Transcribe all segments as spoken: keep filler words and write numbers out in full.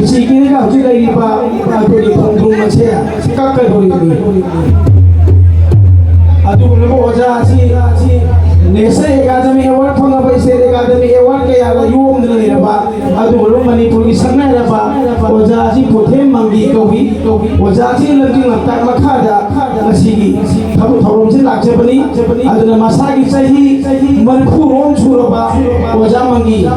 ꯁꯤꯒꯤꯅꯒ ꯍꯧꯖꯤꯛ ꯂꯩꯔꯤꯕ ꯑꯩꯈꯣꯏꯒꯤ ꯈꯣꯡꯗ꯭ꯔꯨꯝ ꯑꯁꯦ ꯀꯛꯀꯗꯧꯔꯤꯕꯅꯤ꯫ ꯑꯗꯨꯒꯨꯝꯂꯕ ꯑꯣꯖꯥ ꯑꯁꯤ National Academy Award ꯐꯪꯉꯕ, State Academy Award ꯀꯌꯥꯒ ꯌꯣꯝꯗꯨꯅ ꯂꯩꯔꯕ ꯑꯗꯨꯒꯨꯝꯂꯕ ꯃꯅꯤꯄꯨꯔꯒꯤ ꯁꯛꯅꯥꯏꯔꯕ ꯑꯣꯖꯥ ꯑꯁꯤ ꯄꯣꯊꯦꯝ ꯃꯪꯒꯤ ꯀꯧꯏ꯫ ꯑꯣꯖꯥ ꯑꯁꯤ ꯂꯝꯖꯤꯡ ꯂꯝꯇꯥꯛ ꯃꯈꯥꯗ ꯉꯁꯤꯒꯤ ꯊꯕꯛ ꯊꯧꯔꯝꯁꯤ ꯂꯥꯛꯆꯕꯅꯤ꯫ ꯑꯗꯨꯅ ꯃꯁꯥꯒꯤ ꯆꯍꯤ ꯃꯔꯤꯐꯨ ꯔꯣꯝ ꯁꯨꯔꯕ ꯑꯣꯖꯥ ꯃꯪꯒꯤ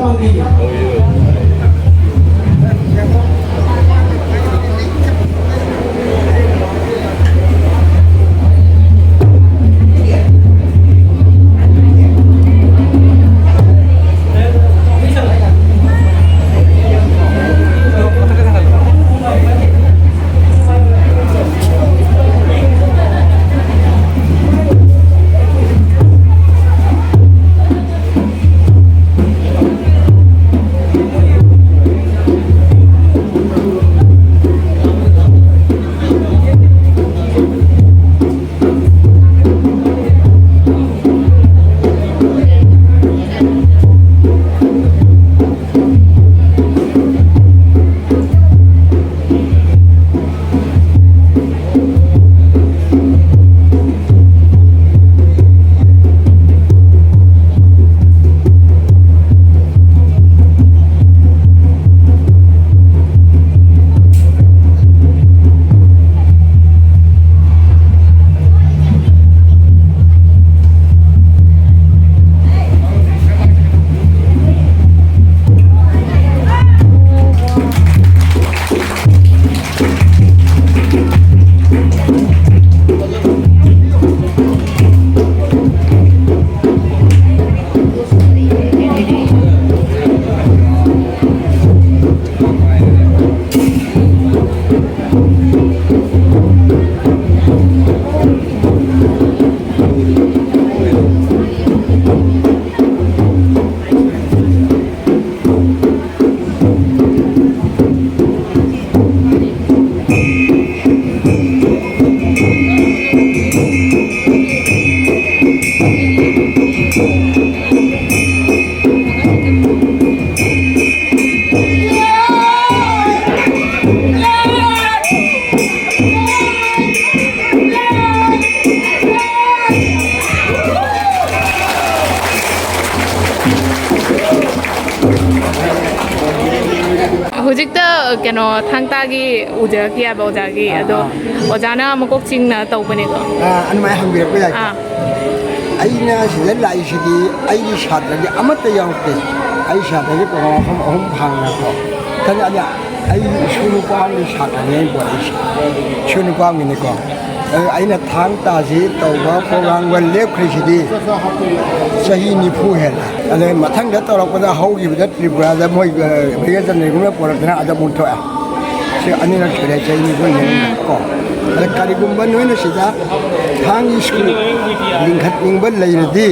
ꯀꯩꯅꯣ, ꯊꯥꯡ ꯇꯥꯒꯤ ꯎꯖꯔꯛꯀꯦ ꯍꯥꯏꯕ ꯑꯣꯖꯥꯒꯤ, ꯑꯥ, ꯑꯗꯣ ꯑꯥ꯫ ꯑꯣꯖꯥꯅ ꯃꯀꯣꯛ ꯆꯤꯡꯅ ꯇꯧꯕꯅꯦꯀꯣ꯫ ꯑꯥ, ꯑꯗꯨꯃꯥꯏꯅ ꯍꯪꯕꯤꯔꯛꯄ ꯌꯥꯏ꯫ ꯑꯥ꯫ ꯑꯩꯅ ꯁꯤꯗ ꯂꯥꯛꯏꯁꯤꯗꯤ ꯑꯩꯒꯤ ꯁꯥꯇ꯭ꯔꯗꯤ ꯑꯃꯠꯇ ꯌꯥꯎꯔꯛꯇꯦ꯫ ꯑꯩ ꯁꯥꯇ꯭ꯔꯗꯤ ꯇꯣꯉꯥꯟ ꯃꯐꯝ ꯑꯍꯨꯝ ꯍꯥꯡꯅꯀꯣ꯫ ꯈꯪꯉꯦ, ꯑꯗ ꯑꯩ ꯏꯁꯨ ꯅꯨꯄꯥ ꯑꯃꯒꯤ ꯁꯥꯇ꯭ꯔꯅꯦ ꯑꯩꯅ ꯄꯨꯔꯛꯏꯁꯦ꯫ ꯏꯁꯨ ꯅꯨꯄꯥ ꯑꯃꯒꯤꯅꯤꯀꯣ꯫ ꯑꯗꯨ ꯑꯩꯅ ꯊꯥꯡ ꯇꯥꯁꯤ ꯇꯧꯕ ꯄ꯭ꯔꯣꯒ꯭ꯔꯥꯝꯒ ꯂꯦꯞꯈ꯭ꯔꯤꯁꯤꯗꯤ ꯆꯍꯤ ꯅꯤꯐꯨ ꯍꯦꯜꯂꯦ꯫ ꯑꯗꯩ ꯃꯊꯪꯗ ꯇꯧꯔꯛꯄꯗ ꯍꯧꯈꯤꯕꯗ ꯇ꯭ꯔꯤꯄꯨꯔꯥꯗ ꯃꯣꯏ, ꯑ, ꯕ꯭ꯔꯤꯒꯦꯗꯤꯌꯔ ꯖꯦꯅꯔꯦꯜꯒꯨꯝꯕ ꯄꯨꯔꯛꯇꯅ ꯑꯗ ꯑꯃꯨꯛ ꯊꯣꯛꯑꯦ꯫ ꯁꯤ ꯑꯅꯤꯔꯛ ꯁꯨꯔꯦ ꯆꯍꯤ ꯅꯤꯐꯨ ꯍꯦꯜꯂꯦ ꯀꯣ꯫ ꯑꯗ ꯀꯔꯤꯒꯨꯝꯕ ꯅꯣꯏꯅ ꯁꯤꯗ ꯊꯥꯡꯒꯤ ꯁ꯭ꯀꯨꯜ ꯂꯤꯡꯈꯠꯅꯤꯡꯕ ꯂꯩꯔꯗꯤ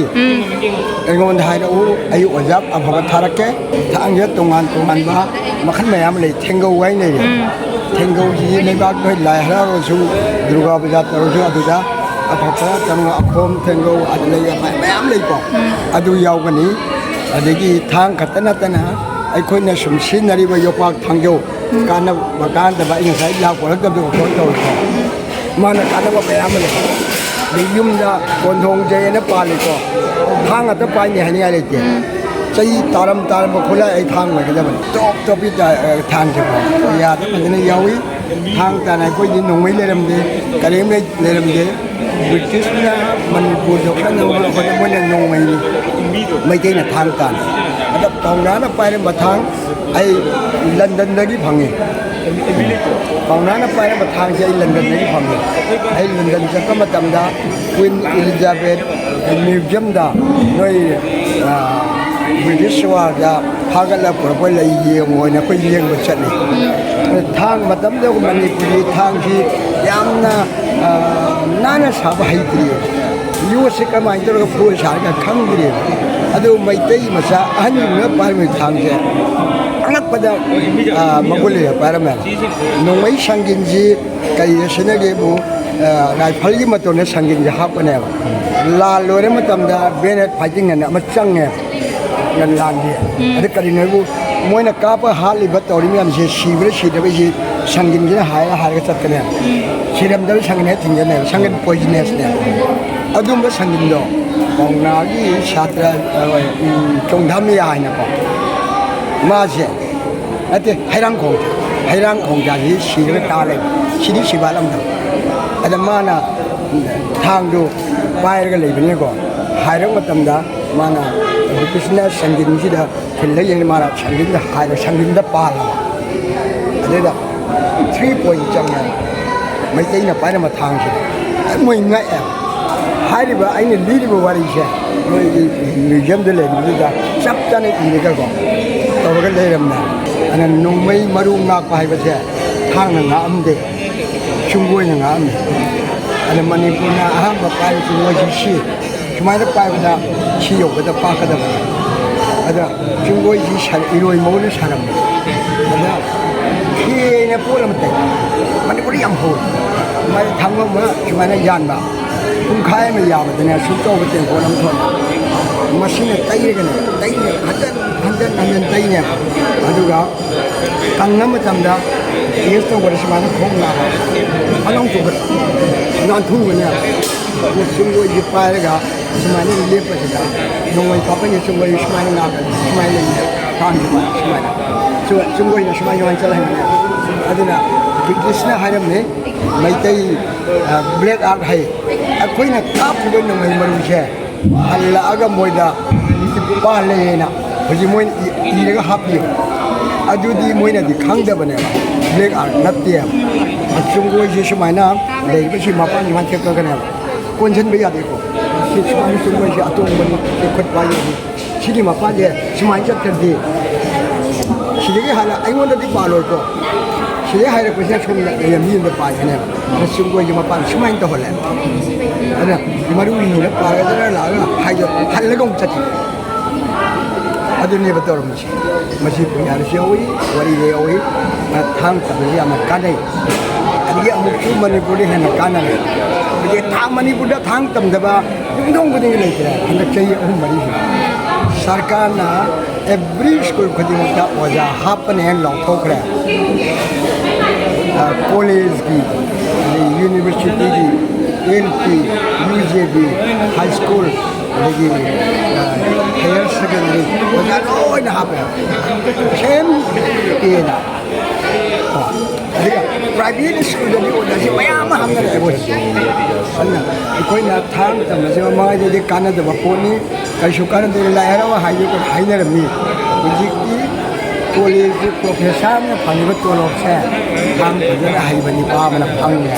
ꯑꯩꯉꯣꯟꯗ ꯍꯥꯏꯔꯛꯎ, ꯑꯩ ꯑꯣꯖꯥ ꯑꯐꯕ ꯊꯥꯔꯛꯀꯦ꯫ ꯊꯥꯡꯁꯤꯗ ꯇꯣꯉꯥꯟ ꯇꯣꯉꯥꯟꯕ ꯃꯈꯜ ꯃꯌꯥꯝ ꯂꯩ꯫ ꯊꯦꯡꯒꯧ ꯍꯥꯏꯅ ꯂꯩꯔꯦ꯫ ꯎꯝ꯫ ꯊꯦꯡꯒꯧꯁꯤ ꯂꯩꯕꯥꯛ ꯅꯣꯏ ꯂꯥꯏ ꯍꯔꯥꯎꯔꯁꯨ, ꯗꯨꯔꯒꯥ ꯄꯨꯖꯥ ꯇꯧꯔꯁꯨ ꯑꯗꯨꯗ ꯑꯐꯕ ꯇꯧꯅ ꯑꯈꯣꯝ ꯊꯦꯡꯒꯧ ꯑꯗꯨ ꯂꯩ, ꯃꯌꯥꯝ ꯂꯩꯀꯣ꯫ ꯎꯝ꯫ ꯑꯗꯨ ꯌꯥꯎꯒꯅꯤ꯫ ꯑꯗꯒꯤ ꯊꯥꯡ ꯈꯛꯇ ꯅꯠꯇꯅ ꯑꯩꯈꯣꯏꯅ ꯁꯨꯝ ꯁꯤꯖꯤꯟꯅꯔꯤꯕ ꯌꯣꯄꯥꯛ ꯊꯥꯡꯖꯧ, ꯎꯝ꯫ ꯀꯥꯟꯅꯕ ꯀꯥꯟꯅꯗꯕ ꯑꯩ ꯉꯁꯥꯏ ꯂꯥꯛꯄ ꯅꯠꯇꯕꯗ ꯀꯣꯜ ꯇꯧꯔꯤꯀꯣ꯫ ꯃꯥꯅ ꯀꯥꯟꯅꯕ ꯃꯌꯥꯝ ꯑꯃ ꯂꯩ꯫ ꯑꯗꯩ ꯌꯨꯝꯗ ꯀꯣꯟꯊꯣꯡ ꯆꯩ ꯍꯥꯏꯅ ꯄꯥꯜꯂꯤꯀꯣ꯫ ꯊꯥꯡ ꯉꯥꯛꯇ ꯄꯥꯏꯅꯤ ꯍꯥꯏꯅꯤꯡꯉꯥꯏ ꯂꯩꯇꯦ꯫ ꯎꯝ꯫ ꯆꯩ ꯇꯥꯔꯝ ꯇꯥꯔꯝꯕ ꯈꯨꯠꯂꯥꯏ ꯑꯩ ꯊꯥꯡ ꯑꯣꯏꯒꯗꯕꯅꯤ꯫ ꯇꯣꯞ ꯇꯣꯞꯄꯤ ꯇꯥ-, ꯑ, ꯊꯥꯡꯁꯦꯀꯣ꯫ ꯌꯥꯗ ꯐꯖꯅ ꯌꯥꯎꯏ꯫ ꯊꯥꯡ ꯇꯥꯅ ꯑꯩꯈꯣꯏꯗꯤ ꯅꯣꯡꯃꯩ ꯂꯩꯔꯝꯗꯦ, ꯀꯔꯤꯝ ꯂꯩ-, ꯂꯩꯔꯝꯗꯦ꯫ ꯕ꯭ꯔꯤꯇꯤꯁꯅ ꯃꯅꯤꯄꯨꯔꯗ ꯈꯟꯅꯕ ꯍꯣꯠꯅꯕ ꯃꯣꯏꯅ ꯅꯣꯡꯃꯩꯅꯤ, ꯃꯩꯇꯩꯅ ꯊꯥꯡ ꯇꯥꯅ꯫ ꯑꯗ ꯄꯥꯎꯅꯥꯅ ꯄꯥꯏꯔꯝꯕ ꯊꯥꯡ ꯑꯩ ꯂꯟꯗꯟꯗꯒꯤ ꯐꯪꯉꯤ꯫ ꯄꯥꯎꯅꯥꯅ ꯄꯥꯏꯔꯝꯕ ꯊꯥꯡꯁꯦ ꯑꯩ ꯂꯟꯗꯟꯗꯒꯤ ꯐꯪꯉꯤ꯫ ꯑꯩ ꯂꯟꯗꯟ ꯆꯠꯄ ꯃꯇꯝꯗ ꯀ꯭ꯋꯤꯟ ꯏꯂꯤꯖꯥꯕꯦꯠ ꯃ꯭ꯌꯨꯖꯤꯌꯝꯗ ꯅꯣꯏ, ꯑ, ꯕ꯭ꯔꯤꯇꯤꯁ ꯋꯥꯔꯗ ꯐꯥꯒꯠꯂ ꯄꯨꯔꯛꯄ ꯂꯩ ꯌꯦꯡꯉꯣꯅ ꯑꯩꯈꯣꯏ ꯌꯦꯡꯕ ꯆꯠꯂꯤ꯫ ꯊꯥꯡ ꯃꯇꯝꯗ ꯃꯅꯤꯄꯨꯔꯤ ꯊꯥꯡꯁꯤ ꯌꯥꯝꯅ, ꯑ, ꯅꯥꯟꯅ ꯁꯥꯕ ꯍꯩꯇ꯭ꯔꯤꯑꯕ꯫ ꯌꯣꯠꯁꯦ ꯀꯃꯥꯏꯅ ꯇꯧꯔꯒ ꯐꯣꯏ ꯁꯥꯔꯒ ꯈꯪꯗ꯭ꯔꯤꯑꯕ꯫ ꯑꯗꯨ ꯃꯩꯇꯩ ꯃꯆꯥ ꯑꯍꯟꯁꯤꯡꯅ ꯄꯥꯏꯔꯝꯃꯤ ꯊꯥꯡꯁꯦ ꯑꯉꯛꯄꯗ, ꯑ, ꯃꯒꯨꯟ ꯂꯩꯅ ꯄꯥꯏꯔꯝꯃꯦꯕ꯫ ꯅꯣꯡꯃꯩ ꯁꯪꯒꯤꯟꯁꯤ ꯀꯔꯤꯗ ꯁꯤꯖꯤꯟꯅꯒꯦꯕꯨ, ꯑ, ꯔꯥꯏꯐꯜꯒꯤ ꯃꯇꯣꯟꯗ ꯁꯪꯒꯤꯟꯁꯦ ꯍꯥꯞꯄꯅꯦꯕ꯫ ꯂꯥꯟ ꯂꯣꯏꯔ ꯃꯇꯝꯗ ꯕꯦꯅꯦꯠ ꯐꯥꯏꯇꯤꯡ ꯑꯅ ꯑꯃ ꯆꯪꯉꯦꯕ꯫ ꯂꯥꯟꯒꯤ꯫ ꯎꯝ꯫ ꯑꯗ ꯀꯔꯤꯅꯣ ꯍꯥꯏꯕꯨ ꯃꯣꯏꯅ ꯀꯥꯞꯄ ꯍꯥꯠꯂꯤꯕ ꯇꯧꯔꯤ ꯃꯌꯥꯝꯁꯦ ꯁꯤꯕ꯭ꯔꯥ ꯁꯤꯗꯕ꯭ꯔꯥ ꯁꯤ ꯁꯪꯒꯤꯟꯁꯤꯅ ꯍꯥꯏꯔ ꯍꯥꯏꯔꯒ ꯆꯠꯀꯅꯦꯕ꯫ ꯎꯝ꯫ ꯁꯤꯔꯝꯗꯕ ꯁꯪꯒꯤꯟ ꯍꯦꯛ ꯊꯤꯡꯖꯅꯦꯕ꯫ ꯁꯪꯒꯤꯟ ꯄꯣꯏꯖꯅꯁꯅꯦꯕ꯫ ꯑꯗꯨꯝꯕ ꯁꯪꯒꯤꯟꯗꯣ ꯄꯥꯎꯅꯥꯒꯤ ꯁꯥꯇ꯭ꯔ, ꯑ, ꯎꯝ, ꯆꯣꯡꯊꯥꯃꯤꯌꯥ ꯍꯥꯏꯅꯀꯣ꯫ ꯃꯥꯁꯦ ꯅꯠꯇꯦ, ꯍꯩꯔꯥꯡꯈꯣꯡ꯫ ꯍꯩꯔꯥꯡ ꯈꯣꯡꯖꯥꯁꯤ ꯁꯤꯔꯒ ꯇꯥ ꯂꯩꯕ, ꯁꯤꯗꯤ ꯁꯤꯕꯥ ꯂꯝꯗꯝ꯫ ꯑꯗ ꯃꯥꯅ ꯊꯥꯡꯗꯨ ꯄꯥꯏꯔꯒ ꯂꯩꯕꯅꯤꯅꯀꯣ, ꯍꯥꯏꯔꯛꯄ ꯃꯇꯝꯗ ꯃꯥꯅ ꯕ꯭ꯔꯤꯇꯤꯁꯅ ꯁꯪꯒꯤꯟꯁꯤꯗ ꯊꯤꯜꯂ ꯌꯦꯡꯉꯦ, ꯃꯥꯅ ꯁꯪꯒꯤꯟꯗ ꯍꯥꯏꯔ ꯁꯪꯒꯤꯟꯗ ꯄꯥꯜꯂꯕ꯫ ꯑꯗꯨꯗ ꯊ꯭ꯔꯤ ꯄꯣꯏꯟ ꯆꯪꯉꯦ ꯃꯩꯇꯩꯅ ꯄꯥꯏꯔꯝꯕ ꯊꯥꯡꯁꯤꯗ꯫ ꯃꯣꯏ ꯉꯛꯑꯦ꯫ ꯍꯥꯏꯔꯤꯕ ꯑꯩꯅ ꯂꯤꯔꯤꯕ ꯋꯥꯔꯤꯁꯦ ꯃꯣꯏꯒꯤ ꯃ꯭ꯌꯨꯖꯤꯌꯝꯗ ꯂꯩꯕꯗꯨꯗ ꯆꯞ ꯆꯥꯅ ꯏꯔꯒꯀꯣ ꯇꯧꯔꯒ ꯂꯩꯔꯝꯃꯦ꯫ ꯑꯗꯨꯅ ꯅꯣꯡꯃꯩ ꯃꯔꯨ ꯉꯥꯛꯄ ꯍꯥꯏꯕꯁꯦ ꯊꯥꯡꯅ ꯉꯥꯛꯑꯝꯗꯦ, ꯆꯨꯡꯒꯣꯏꯅ ꯉꯥꯛꯑꯝꯃꯤ꯫ ꯑꯗ ꯃꯅꯤꯄꯨꯔꯅ ꯑꯍꯥꯟꯕ ꯄꯥꯏꯕ ꯆꯨꯡꯒꯣꯏꯁꯤ ꯁꯤ ꯁꯨꯃꯥꯏꯅ ꯄꯥꯏꯕꯗ ꯁꯤ ꯌꯧꯒꯗ ꯄꯥꯛꯀꯗꯕꯅꯤ꯫ ꯑꯗ ꯆꯤꯡꯒꯣꯏꯁꯤ ꯁꯥꯔ-, ꯏꯔꯣꯏ ꯃꯧꯅ ꯁꯥꯔꯝꯃꯤ꯫ ꯑꯗ ꯍꯦꯟꯅ ꯄꯣꯠ ꯑꯃ ꯇꯩ꯫ ꯃꯅꯤꯄꯨꯔꯗ ꯌꯥꯝ ꯍꯧꯋꯤ꯫ ꯁꯨꯃꯥꯏꯅ ꯊꯥꯡꯕ ꯑꯃ ꯁꯨꯃꯥꯏꯅ ꯌꯥꯟꯕ꯫ ꯄꯨꯡꯈꯥꯏ ꯑꯃ ꯌꯥꯕꯗꯅꯦ, ꯑꯁꯨꯛ ꯆꯥꯎꯕ ꯇꯦꯡꯀꯣꯠ ꯑꯃ ꯊꯣꯛꯑꯦ꯫ ꯃꯁꯤꯅ ꯇꯩꯔꯒꯅꯦ, ꯇꯩꯅꯦ, ꯍꯟꯖꯟ, ꯍꯟꯖꯟ, ꯍꯟꯖꯟ ꯇꯩꯅꯦ꯫ ꯑꯗꯨꯒ ꯀꯪꯉ ꯃꯇꯝꯗ ꯇꯦꯁ ꯇꯧꯕꯗ ꯁꯨꯃꯥꯏꯅ ꯈꯣꯡ ꯅꯥꯕ, ꯐꯠ ꯂꯥꯎ ꯆꯣꯡꯈꯠ-, ꯅꯥꯟꯊꯨꯒꯅꯦ꯫ ꯆꯤꯡꯒꯣꯏꯁꯤ ꯄꯥꯏꯔꯒ ꯁꯨꯃꯥꯏꯅ ꯂꯦꯞꯄꯁꯤꯗ ꯅꯣꯡꯃꯩ ꯀꯥꯞꯄꯒꯤ ꯆꯨꯝꯕꯒꯤ ꯁꯨꯃꯥꯏꯅ ꯉꯥꯛꯄꯅꯤ, ꯁꯨꯃꯥꯏꯅ ꯂꯩꯌꯦ, ꯊꯥꯡꯁꯤꯃ ꯁꯨꯃꯥꯏꯅ꯫ ꯆꯨ-, ꯆꯨꯝꯕꯒꯤꯅ ꯁꯨꯃꯥꯏ ꯁꯨꯃꯥꯏꯅ ꯆꯠꯍꯟꯕꯅꯦ꯫ ꯑꯗꯨꯅ ꯕ꯭ꯔꯤꯇꯤꯁꯅ ꯍꯥꯏꯔꯝꯃꯦ, ꯃꯩꯇꯩ, ꯑ, black art ꯍꯩ꯫ ꯑꯩꯈꯣꯏꯅ ꯀꯥꯞꯄꯤꯕ ꯅꯣꯡꯃꯩ ꯃꯔꯨꯁꯦ ꯍꯜꯂꯛꯑꯒ ꯃꯣꯏꯗ ꯄꯥꯜꯂꯦꯅ ꯍꯧꯖꯤꯛ ꯃꯣꯏꯅ ꯏ-, ꯏꯔꯒ ꯍꯥꯞꯄꯤꯌꯦ꯫ ꯑꯗꯨꯗꯤ ꯃꯣꯏꯅꯗꯤ ꯈꯪꯗꯕꯅꯦꯕ, black art ꯅꯠꯇꯦꯕ꯫ ꯆꯨꯝꯒꯣꯏꯁꯦ ꯁꯨꯃꯥꯏꯅ ꯂꯩꯕꯁꯤ ꯃꯄꯥꯟ ꯁꯨꯃꯥꯏꯅ ꯊꯦꯛꯂꯒꯅꯦꯕ꯫ ꯀꯣꯟꯁꯤꯟꯕ ꯌꯥꯗꯦꯀꯣ꯫ ꯁꯤ ꯁꯨꯃꯥꯏꯅ ꯆꯨꯝꯕꯁꯦ ꯑꯇꯣꯡꯕꯅꯤ, ꯁꯤ ꯈꯨꯠ ꯄꯥꯏꯕꯅꯤ꯫ ꯁꯤꯒꯤ ꯃꯄꯥꯟꯁꯦ ꯁꯨꯃꯥꯏꯅ ꯆꯠꯈ꯭ꯔꯗꯤ ꯁꯤꯗꯒꯤ ꯍꯥꯟꯅ ꯑꯩꯉꯣꯟꯗꯗꯤ ꯄꯥꯜꯂꯣꯏꯀꯣ꯫ ꯁꯤꯗꯒꯤ ꯍꯥꯏꯔꯛꯄꯁꯤꯅ ꯁꯣꯝꯗ ꯂꯩꯔꯝꯃꯤ ꯑꯃꯗ ꯄꯥꯏꯒꯅꯦꯕ꯫ ꯑꯗ ꯆꯨꯝꯒꯣꯏꯒꯤ ꯃꯄꯥꯟ ꯁꯨꯃꯥꯏꯅ ꯇꯧꯍꯜꯂꯦ꯫ ꯑꯗ ꯃꯔꯨ ꯂꯤꯅ ꯄꯥꯜꯂꯒ ꯂꯥꯛꯑꯒ ꯍꯥꯏꯗꯣ ꯍꯜꯂꯒ ꯑꯃꯨꯛ ꯆꯠꯈꯤ꯫ ꯑꯗꯨꯅꯦꯕ ꯇꯧꯔꯝꯃꯤꯁꯦ꯫ ꯃꯁꯤ ꯄꯨꯌꯥꯔꯤꯁꯨ ꯌꯥꯎꯏ, ꯋꯥꯔꯤꯗ ꯌꯥꯎꯏ, ꯊꯥꯡ ꯇꯝꯕꯁꯤ ꯌꯥꯝꯅ ꯀꯥꯟꯅꯩ꯫ ꯑꯗꯒꯤ ꯑꯃꯨꯛꯁꯨ ꯃꯅꯤꯄꯨꯔꯗ ꯍꯦꯟꯅ ꯀꯥꯟꯅꯔꯦ꯫ ꯍꯧꯖꯤꯛ ꯊꯥꯡ, ꯃꯅꯤꯄꯨꯔꯗ ꯊꯥꯡ ꯇꯝꯗꯕ ꯌꯨꯝꯊꯣꯡ ꯈꯨꯗꯤꯡꯒꯤ ꯂꯩꯇ꯭ꯔꯦ꯫ ꯍꯟꯗꯛ ꯆꯍꯤ ꯑꯍꯨꯝ ꯃꯔꯤꯁꯤꯗ ꯁꯔꯀꯥꯔꯅ every school ꯈꯨꯗꯤꯡꯃꯛꯇ ꯑꯣꯖꯥ ꯍꯥꯞꯄꯅꯦꯅ ꯂꯥꯎꯊꯣꯛꯈ꯭ꯔꯦ꯫ ꯑ, ꯀꯣꯂꯦꯖꯀꯤ, ꯑꯗꯩ ꯌꯨꯅꯤꯚꯔꯁꯤꯇꯤꯒꯤ, L P, U J B, high school, ꯑꯗꯒꯤ, ꯑ, ꯍꯥꯌꯔ ꯁꯦꯀꯦꯟꯗꯔꯤ ꯑꯣꯖꯥ ꯂꯣꯏꯅ ꯍꯥꯞꯄꯦ꯫ ꯁꯦꯝ ꯄꯦꯅ꯫ ꯑꯗꯨꯒ ꯄ꯭ꯔꯥꯏꯚꯦꯠ ꯁ꯭ꯀꯨꯜꯗꯗꯤ ꯑꯣꯖꯥꯁꯤ ꯃꯌꯥꯝ ꯑꯃ ꯍꯥꯡꯅꯔꯛꯑꯦ ꯑꯩꯈꯣꯏ꯫ ꯑꯗꯨꯅ ꯑꯩꯈꯣꯏꯅ ꯊꯥꯡ ꯇꯝꯕꯁꯦ ꯃꯃꯥꯡꯉꯩꯗꯗꯤ ꯀꯥꯟꯅꯗꯕ ꯄꯣꯠꯅꯤ, ꯀꯩꯁꯨ ꯀꯥꯟꯅꯗꯦ꯫ ꯂꯥꯏ ꯍꯔꯥꯎꯕ ꯍꯥꯏꯕꯤꯌꯨ ꯀꯥꯏꯅ ꯍꯥꯏꯅꯔꯝꯃꯤ꯫ ꯍꯧꯖꯤꯛꯇꯤ ꯀꯣꯂꯦꯖꯀꯤ ꯄ꯭ꯔꯣꯐꯦꯁꯔꯅ ꯐꯪꯉꯤꯕ ꯇꯣꯂꯣꯞꯁꯦ ꯊꯥꯡ ꯐꯖꯅ ꯍꯩꯕ ꯅꯤꯄꯥ ꯑꯃꯅ ꯐꯪꯉꯦ꯫